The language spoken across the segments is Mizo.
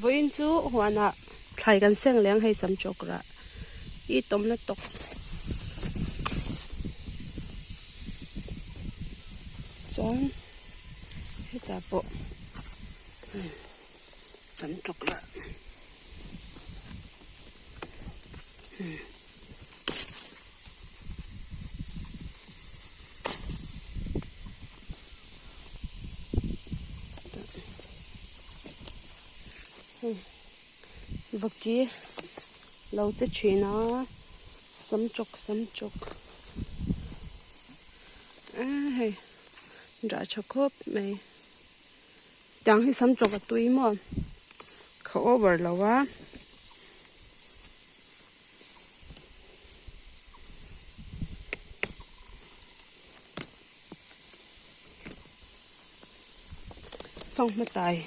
Vawiin chu huanah thlai kan seng leng hei sam chawk rah i tawm la tawk. Chuan hetah pawh sam chawk rah. Vaki lo che thin a sam chawk sam chawk eee hei dah tha khawp mai tiang hi sam chawk a tui maw kha over lo a. Fanghma tai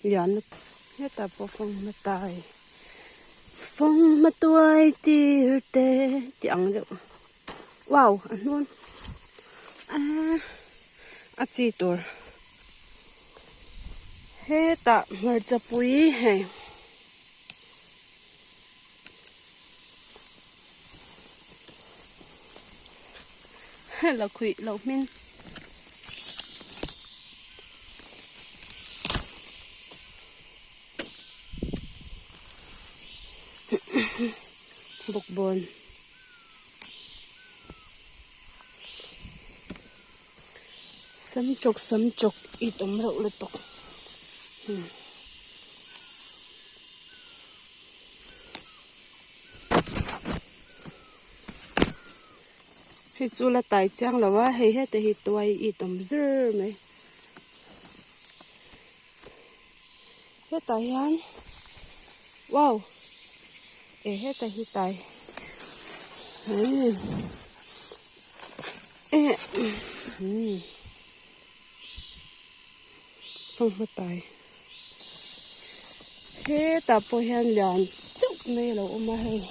lian lutuk hetah pawh fanghma tai fanghma tuai tir te tih ang deuh wow a hnung a chi tur hetah hmarcha pui hei. Lakhuih loh hmin. Bawkbawn. Samchawk samchawk it awm reuh lutuk. Hei chu la tai chiang lo a hei heta hi tuai it awm zir mai hetah hian wow eh heta hi tai eh umm fanghma tai. Hetah pawh hian lian chauh mai a lo awm a hei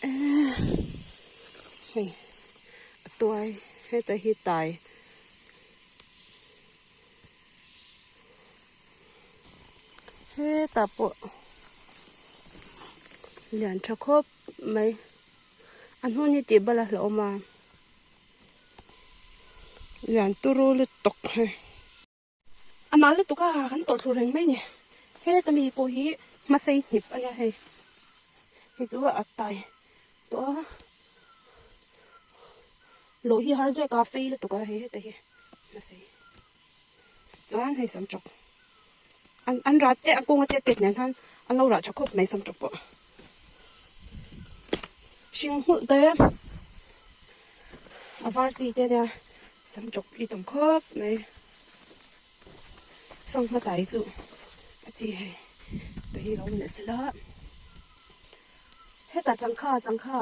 eee hei a tuai hetah hi tai hetah pawh lian tha khawp mai a hnung hi tih bal a hlauhawm a lian turu lutuk hei. A mal lutuk a kan tawlh thlu reng mai ni. Heta mi pawh hi hmasei hnip a nia hei. Hei chu a tai tawh a. Lawh hi har zek a fei lutuk a hei heta hi hmasei. Chuan hei sam chawk. An an rah te a kawnga te tet nen khan an lo rah tha khawp mai sam chawk pawh. Hring hmulh te a var chi te nia sam chawk i tum khawp mai fanghma tai chu a chi hei te hi lo ni sela hetah changkha changkha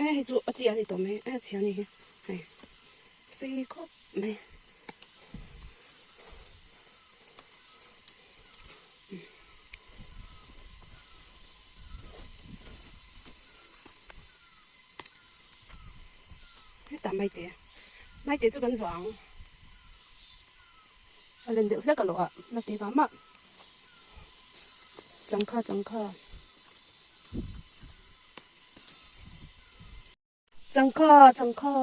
e hei chu a chi a ni tawh mai e a chhia a ni hi hei sei khawp mai. Hetah maite maite chu kan zawh ang a len deuh hlek a lawh ah la ti mah mah changkha changkha. Changkha changkha.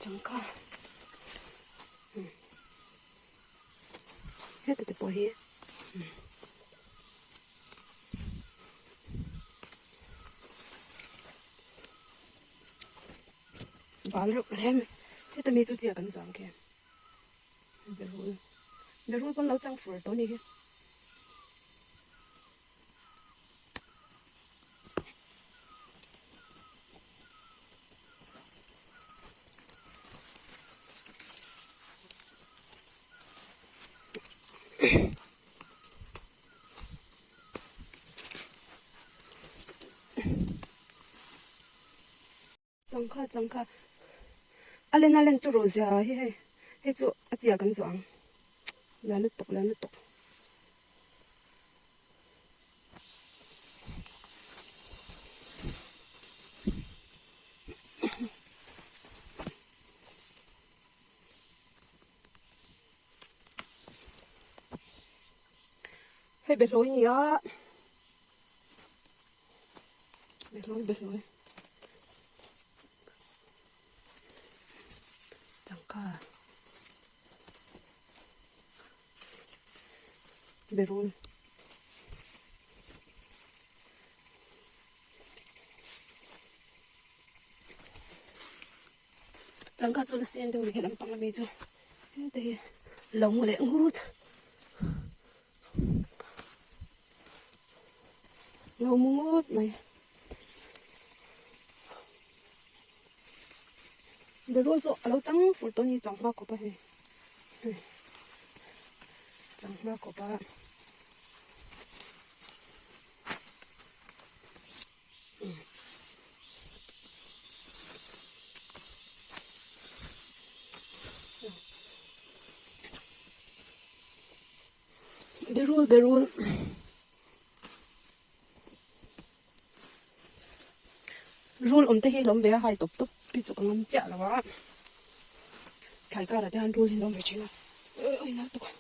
Changkha. Heta te pawh hi. Bal reuh hle mai. Heta mi chu chiah kan zawng khi. Berul berul pawn lo chang fur tawh a ni hi. Changkha changkha a len a len turu zia hi hei hei chu a chiah kan zawh ang lian lutuk lian lutuk. Hei behlawi a ni a, behlawi behlawi changka berul. Changka chu la sen deuh a ni he lampang ami chu hete hi lo mu leh ngut lo mu ngut mai berul chu a lo chang fur tawh a ni changhma khawp a hei changhma khawp a. Berul berul rul awm te hi hlawm ve a hai tawp tawp hi chu ka ngam chiah lo a thlai karah te hian rul hi an awm ve thin a ui nal tuk a.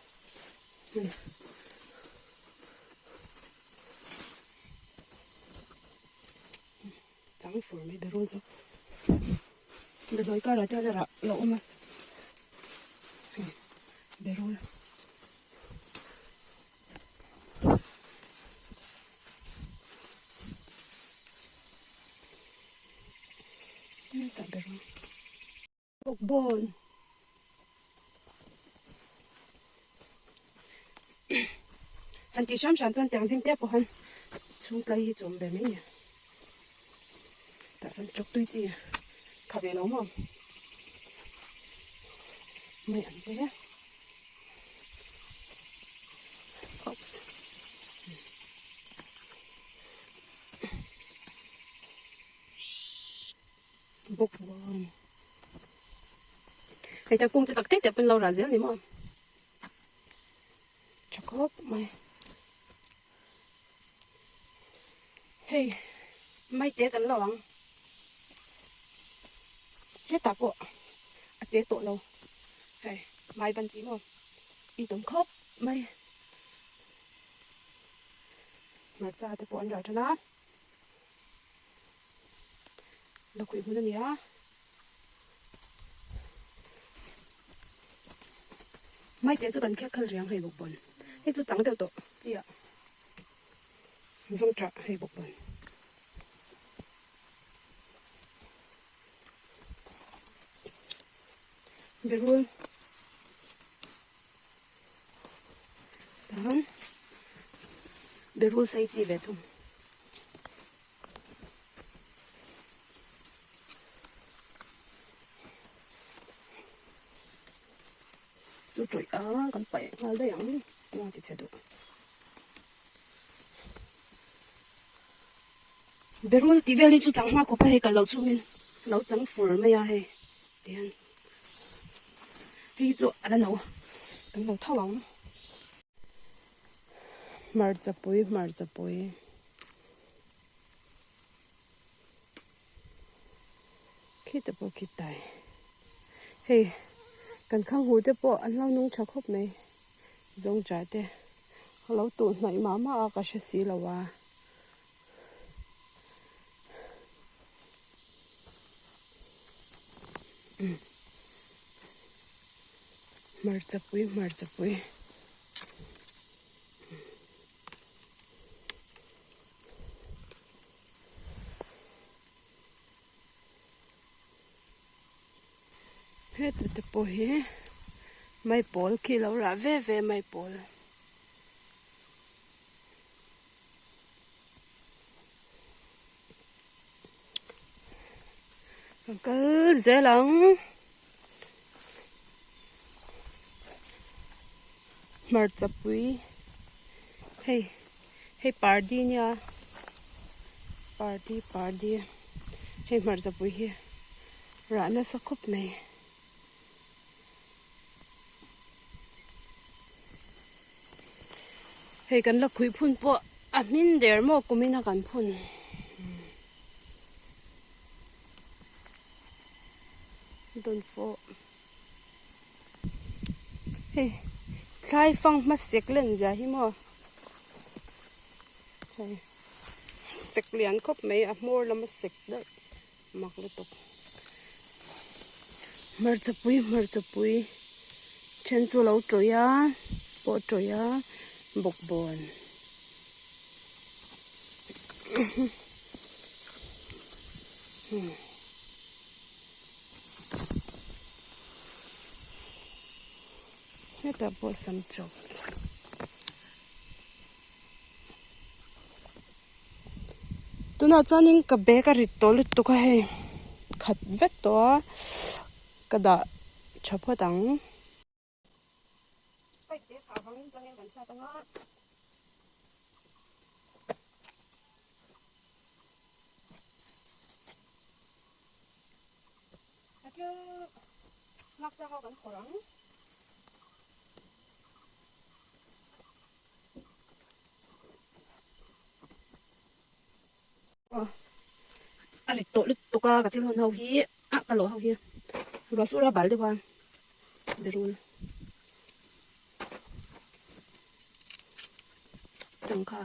Chang fur mai berul chu behlawi karah te hian a rah lo awm a hei berul hetah berul. Bawkbawn han tih hram hram chuan tiang zim te pawh han chhung tlai hi chu awm ve mai nia tah chuan chawk tui chi kha ve lo maw mai ang te oops. Bawkbawn hei ta kung te tak te te pawn lo rah zel ni maw tha khawp mai hei mai te kan lo ang hetah pawh a te tawh lo hei mai ban chi maw i tum khawp mai hmarcha te pawh an rah tan a. Lakhuih hmun a ni a maite chu kan khiak khal riang hei bawk pawn hei chu chang deuh tawh chiah zawng tah hei bawk pawn. Berul Chuan berul sei chi ve thung. Chu tawih a kan paih nghal daih ang kawng a ti chhe duh. Berul tih vel hi chu chang hma khawp a hei kal loh chungin a lo chang fur mai a hei tihian hei hi chu a la no kan lo tho ang. Hmarcha pui hmarcha pui khita pawh khi tai hei kan khang hu te pawh an lo nung tha khawp mai zawngṭah te a lo tuh hnaih mah mah a ka hre si lo a. Hmarcha pui hmarcha pui. Heta te pawh hi maipawl khi lo rah ve ve maipawl. Kan kal zel ang. Hmarcha pui hei hei pardi nia pardi pardi hei hmarcha pui hi rah nasa khawp mai. Hei kan la khuih phun pawh a hmin der maw kumin a kan phun. Dawnfawh. Hei thlai fang hmasek len zia hi maw. Hei sek lian khawp mai a hmawr lama sek daih mak lutuk. Hmarchapui hmarchapui then chu lo tawih a pawh tawih a bawkbawn. Hetah pawh sam chawp. Tunah chuanin ka bag a rit tawh lutuk a hei khat vek tawh a ka dah tha phawt ang. Pipe te phah vangin changel kan sat anga. A thil laksa ho kan khawrh ang. A rit tawh lutuk a ka thil hawn ho hi ah ka lawh ho hi ruah sur a bal deuh a berul changkha.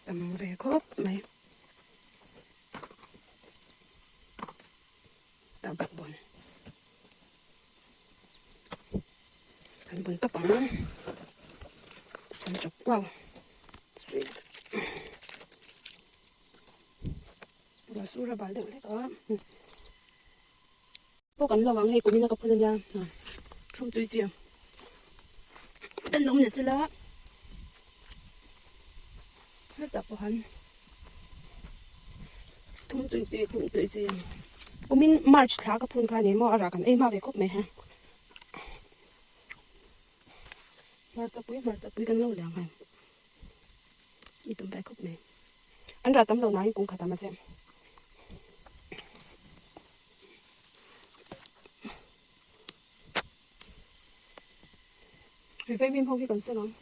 Tam ve khawp mai tah bawk bawn kan bun tawp ang sam chawp kuau sweet ruah sur a bal deuh hlek a. Pawh kan lo ang hei kumin a ka phun ania thlum tui chi en awm leh chula hetah pawh han thum tui chi thum tui chi kumin march thla ka phun kha ni maw a rah kan ei hma ve khawp mai ha hmarcha pui hmarcha pui kan lo leh ang hei i tum ve khawp mai an rah tam lo nangin kung khat a mahse. Hei vaimim ho hi kan sen ang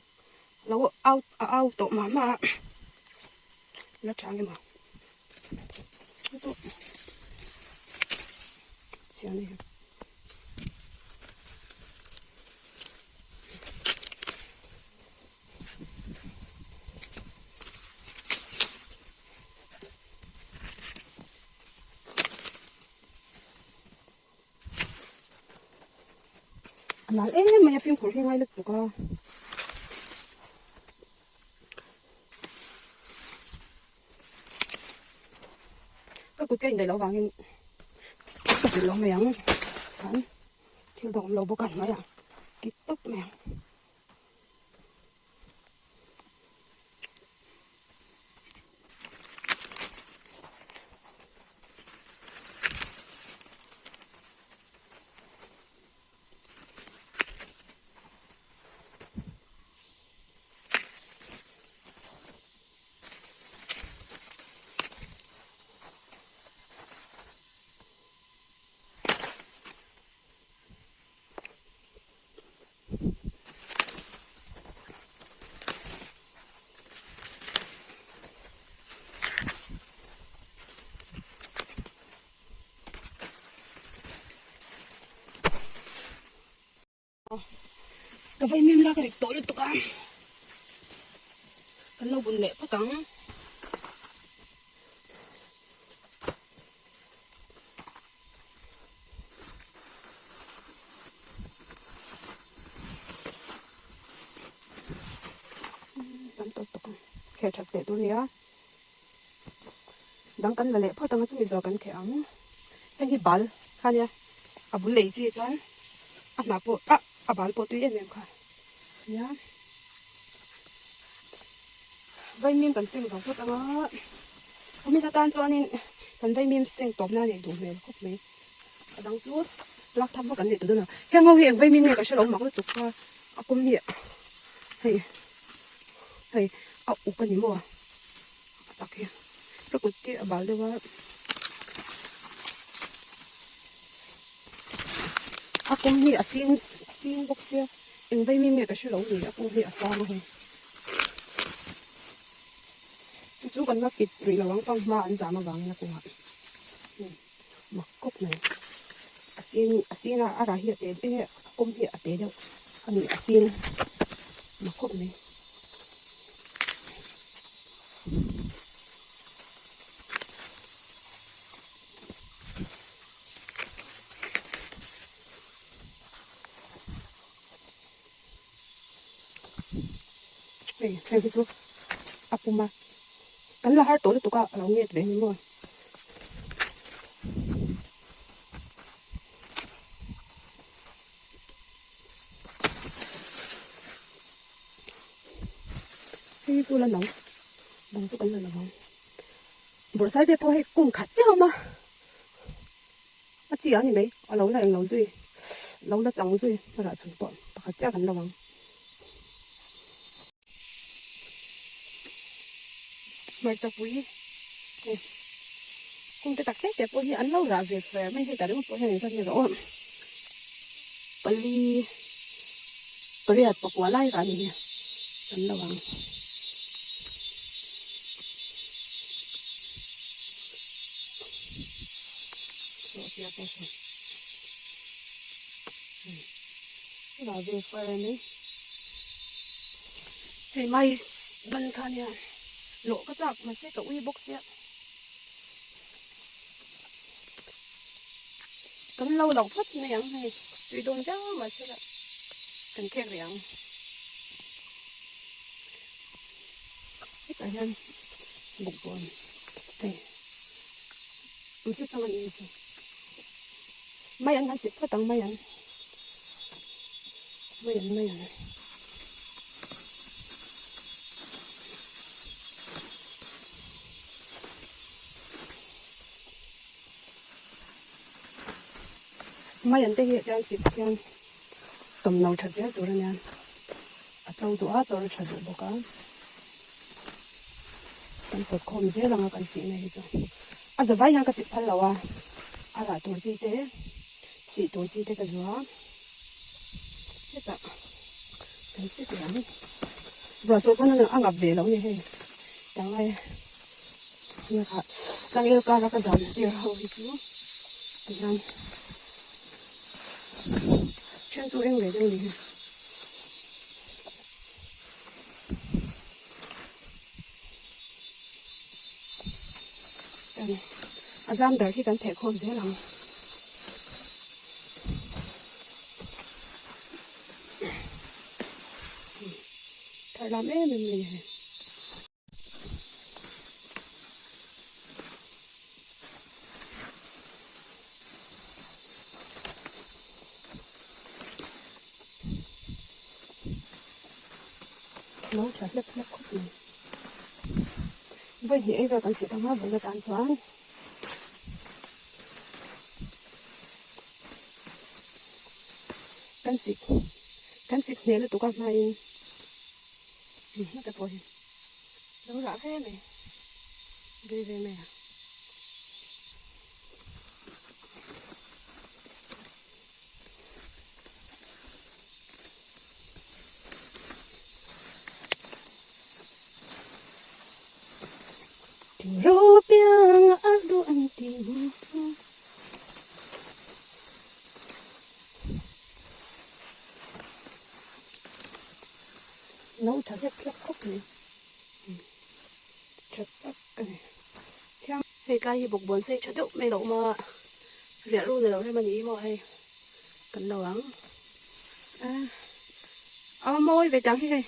lo out a au tawh mah mah a la tha ang emaw chu chhia a ni. A nal em em mai a fimkhur hi ngai lutuk a. Ka kut ka indaih loh avangin ka zilh lo mai ang khan thil dang awm lo bawk a hnuaiah kit tawp mai ang. Ka vaimim la ka rik tawh lutuk a, kan lo bun leh phawt ang. Tam tawk tawk ang kheh that leh tur nia dang kan la leh phawt ang a chumi zawh kan kheh ang heng hi bal kha nia a bul lei chi chuan a hnah pawh ah a bal pawh tui em em kha nia vaimim kan seng zo phawt ang a kumin atan chuanin kan vaimim seng tawp nan a nih duh hmel khawp mai. A dang chu lak tham vak an nei ta dawn a, heng ho hi eng vaimim nge ka hre lo mak lutuk kha a kawm hi hei hei a uk a ni maw a tak hi ka kut te a bal deuh a a kawm hi a sin a sin bawk sia. Eng vaimim nge ka hre lo ni a kung hi a sang a hei. Chu chu kan la kit rih lo ang fanghma an zam avangin a kungah mak kawp mai. A sin a sin a a rah hi a te eng nge a kawm hi a te deuh a ni a sin mak khawp mai. Hei hei hi chu a pum a kan la har tawh lutuk a a lo nget ve a ni maw. Hei hi chu la no dang chu kan la lo ang bawrhsaibe pawh hei kum khat chiah a awm a. A chi a ni mai, a lo la englo zui, lo la chang zui a rah chhun pawh pakhat chiah kan lo ang. Hmarcha pui hei kung te tak te te pawh hi an lo rah ve fer mai hei ta ringawt pawh hian engzat nge rawh aw pali pariat pakua lai rah a ni hi kan lo ang. Hei mai ban kha nia lawh ka chak mahse ka ui bawk sia kan lo loh phawt mai ang hei tui dawn viau mahse lah kan khek rih ang hetah hian bawkbawn hei Mahse chang a ni chu. Mai an han sik phawt ang mai an. Mai an mai an. Mai an te hi hian sik hian tawmhnaw tha zel tur a nia. A to duh a, chawr a tha duh bawk a. Kan pawt khawm zel ang a kan sihna hi chu a za vai hian ka sih phal lo a, a rah tur chi te sih tur chi te ka zuah a, hetah kan sik leh ang ruah sur pawn a ngap ve lo a ni hei tangai nia changel kar a ka zam tir ho hi chu tihian then chu eng ve deuh a ni hei. A zam dar khi kan theh khawm zel ang. Thar lam em em mai hei. Lo tha hlep hlep khawp mai. Vawi hnih ei vel kan sih ang a vawi atan chuan kan sik kan sik hneh lutuk a hmain hmate pawh hi lo rah ve mai ve ve mai a. No tha hlek hlek khawp mai tha tak a ni thiang hei tlai hi bawkbawn sei tha deuh mai lo awm a riah ru ni lo rem a ni maw hei kan lo ang a a mawi ve tang hi hei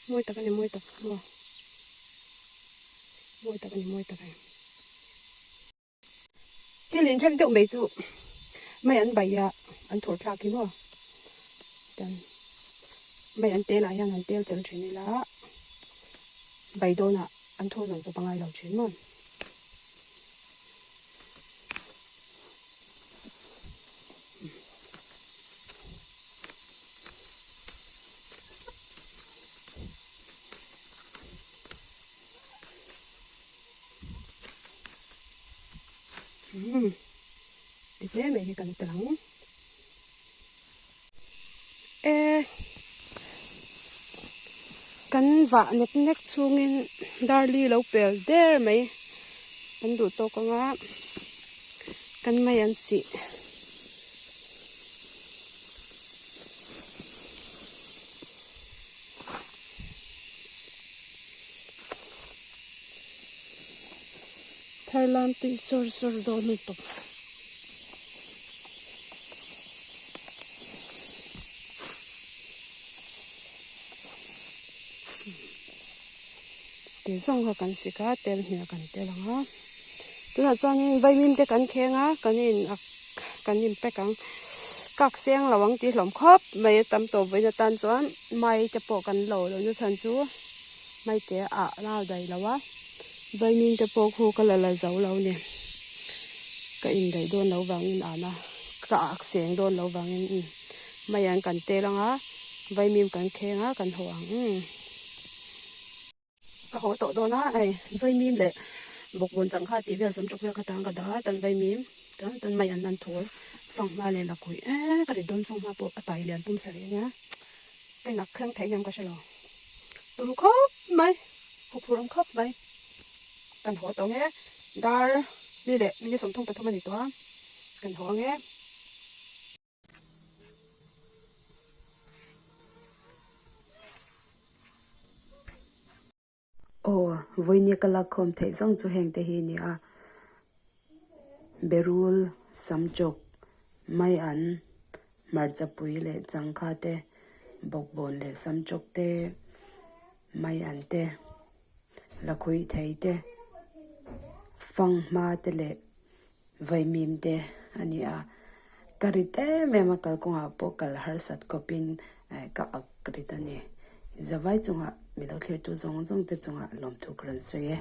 mawi tak a ni mawi tak maw mawi tak a ni mawi tak a ni thil inrem deuh mai chu mai an bai a an thur thlak hi maw chuan mai an tel ah hian han tel tel thin ila bai dawnah an thur zawng chu pangai lo thin maw. Umm ti hle mai hi kan tel ang e. Kan vah nek nek chhungin darli lo pel der mai kan duh tawk ang a, kan mai an sih. Tharlam tui sawr sawr dawn lutuk. Ti zawng kha kan sik a tel hmel kan tel ang a tunah chuanin vaimim te kan kheng a kan in ak kan in pack ang kak seng lo ang tih hlawm khawp mai a tam tawh vawiin atan chuan mai te pawh kan lo lo na chhan chu mai te ah nau daih lo a vaimim te pawh khu ka la la zo lo a ni ka indaih dawn loh vangin ana ka ak seng dawn loh vangin umm. Mai an kan tel ang a, vaimim kan kheng a, kan haw ang. Ka haw tawh dawn a, hei vaimim leh bawkbawn changkha tih vel sawm chawk vel kha tang ka dah a, tan vaimim chuan tan mai an an thawl fanghma leh lakhuih eee ka rit dawn fanghma pawh a tai lian pum sarih a nia, ka inak thleng theih ngem ka hre lo. Turu khawp mai, huphurh awm khawp mai. Kan haw tawh ang e, dar ni leh minute 33 a ni tawh a, kan haw ang e. Aw, vawinia ka lakkhawm theih zawng chu heng te hi a ni a, Berul, Samchawk, Maian, Hmarchapui leh Changkha te, Bawkbawn leh Samchawk te, Maian te, Lakhuih thei te, Fanghma te leh Vaimim te a ni a, ka rit em em a kalkawngah pawh kal harsat kawpin ka ak rit a ni. Zavai chungah mi lo thlirtu zawng zawng te chungah lawmthu ka rawn sawi e.